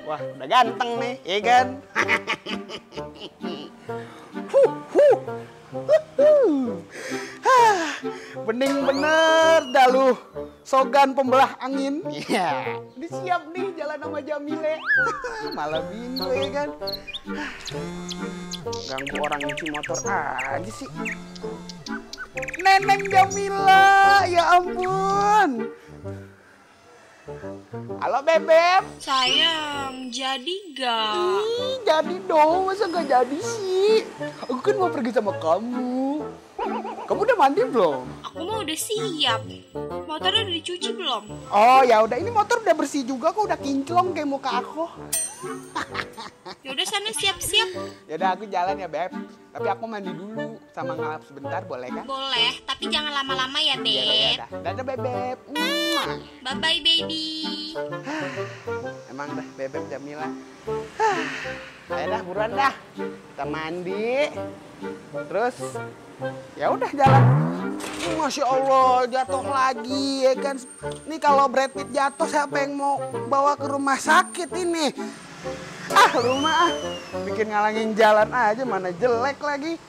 Wah, udah ganteng nih, iya kan? Bening bener dah lu, Sogan pembelah angin. Iya, disiap nih jalan sama Jamile. Malah bingung ya kan? Ganggu orang nyuci motor aja sih. Neneng Jamila, ya ampun. Halo Bebep. Sayang, jadi gak? Jadi dong, masa gak jadi sih? Aku kan mau pergi sama kamu. Kamu udah mandi belum? Aku mah udah siap. Motornya udah dicuci belum? Oh ya udah, ini motor udah bersih juga kok, udah kinclong kayak muka aku. Yaudah sana siap-siap. Yaudah aku jalan ya Beb. Tapi aku mandi dulu sama ngelap sebentar, boleh kan? Boleh, tapi jangan lama-lama ya, Beb. Dadah Bebep. Bye-bye, baby. Emang dah Bebep Jamila. Ayo dah buruan dah. Kita mandi. Terus ya udah jalan. Masya Allah jatuh lagi ya kan. Ini kalau Brad Pitt jatuh siapa yang mau bawa ke rumah sakit ini? Rumah bikin ngalangin jalan aja, mana jelek lagi.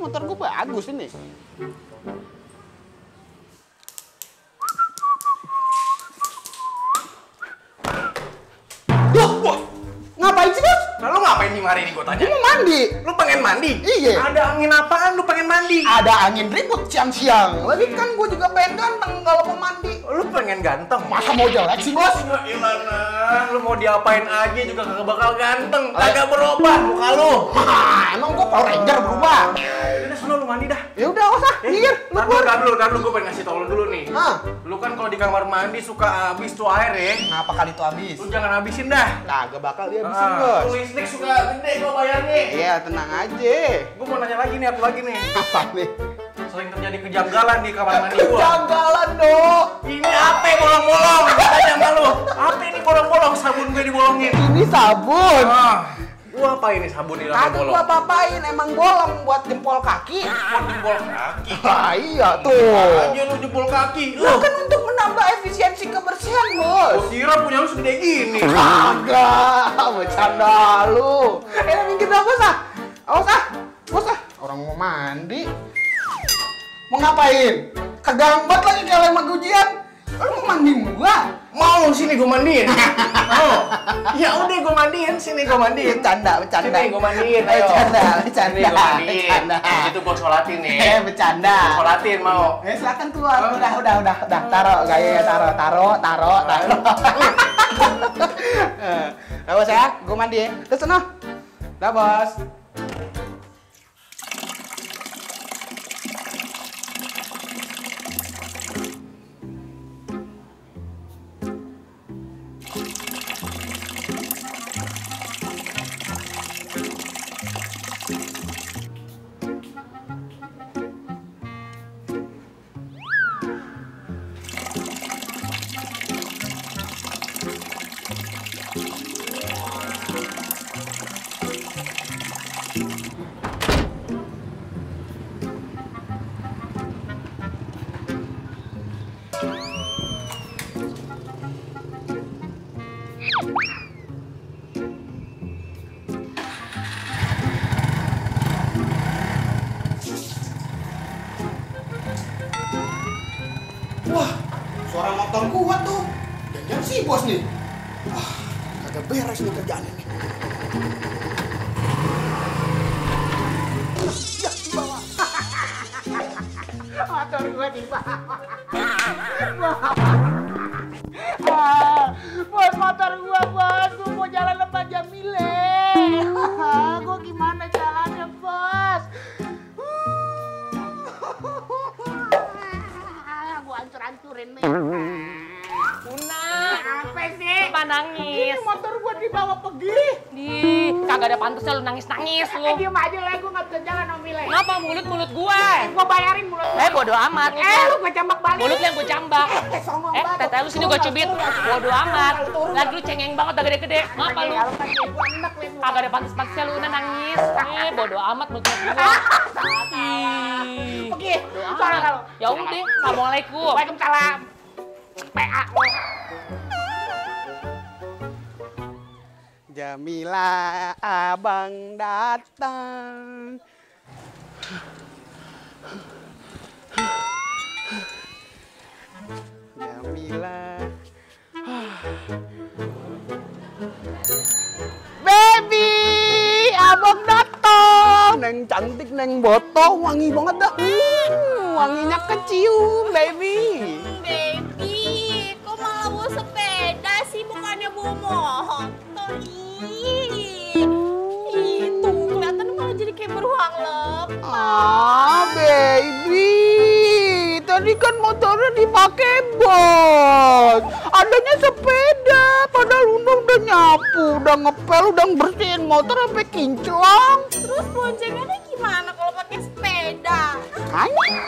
Motor gue bagus ini. Wah, ngapain sih Bos? Nah, lu ngapain nih hari ini gue tanya? Gue mau mandi. Lu pengen mandi? Iya. Ada angin apaan lu pengen mandi? Ada angin ribut siang-siang. Lagi kan gue juga pengen ganteng kalau mau mandi. Lu pengen ganteng? Masa mau jelek sih Bos? Ya ilah, lu mau diapain aja juga kagak bakal ganteng. Kagak berubah muka lu. Emang gue Power Ranger berubah? Udah sana lu mandi dah. Ya udah usah, minggir. Tar dulu, gue pengen ngasih tau lu dulu nih. Lu kan kalau di kamar mandi suka habis tuh air ya. Ngapa kali itu habis? Lu jangan habisin dah. Kagak bakal dia habisin Bos. Lu listrik suka gede gua bayarnya. Iya tenang aja. Gua mau nanya lagi nih, apa lagi nih? Apa nih? Sering terjadi kejanggalan di kamar mandi gua. Kejanggalan dong. Ini apa bolong-bolong? Tanya sama lu. Apa ini bolong-bolong? Sabun gue dibolongin. Ini sabun. Gua apa ini sabun ini Kagak bolong? gua apa-apain, emang bolong buat jempol kaki. Buat jempol kaki. Iya tuh. Aja lu jempol kaki. Lu kan untuk menambah efisiensi kebersihan Bos. Gua kira punya lu segede gini. Kagak, bercanda lu. Minggir dah Bos ah. Awas ah. Bos ah. Orang mau mandi. Mau ngapain? Kegambat lagi kayak lema ujian. Lu mau mandi gua? Mau sini gua mandiin. Mau. Ya udah gua mandiin, sini gua mandiin. Bercanda. Sini gua mandiin, ayo. Bercanda. Sini gua mandiin. Itu gua sholatin nih. Bercanda. Sholatin mau. Silakan keluar. Udah. Taro gaya taro. Nah, Bos ya, gua mandi ya. Terus sana. Dah, Bos. Wah, suara motor gua tuh. Jangan si Bos nih. Kagak beres nih kerjaan ini. Ya, di bawah. Motor gua di bawah. Bos, motor gua, Bos. Gua mau jalan sama Jamile. Gua gimana jalannya, Bos? Gua hancur-hancurin nih. Una, Apa sih? apa nangis? Ini motor gua dibawa pergi. Kagak ada pantasnya lu nangis-nangis lu. Diem aja lah, gua nggak bisa jalan sama Mile. Kenapa mulut gue? Gua bayarin mulut. Bodo amat. Lu gua cambak balik. Mulut yang gue cambak. Songong banget. Teteh lu sini gue cubit. Bodo amat. Lagi lu cengeng banget udah gede-gede. Ngapa lu? Kagak ada pantas-pantasnya lu Una nangis. Bodo amat mulut gue. Pergi. sana. Ya udah, assalamualaikum. Waalaikumsalam. PA lo. Jamila abang datang. Jamila. Baby, abang datang. Neng cantik, neng botol, wangi banget dah. Wanginya kecium, baby. Baby, kok malah bawa sepeda sih, bukannya bawa motor? Ih, tuh kelihatan malah jadi kayak beruang lepas. Ah, baby. Tadi kan motornya dipakai bos. Adanya sepeda. Padahal udah nyapu, udah ngepel, udah bersihin motor sampai kinclong. Terus boncengannya gimana kalau pakai sepeda? Makanya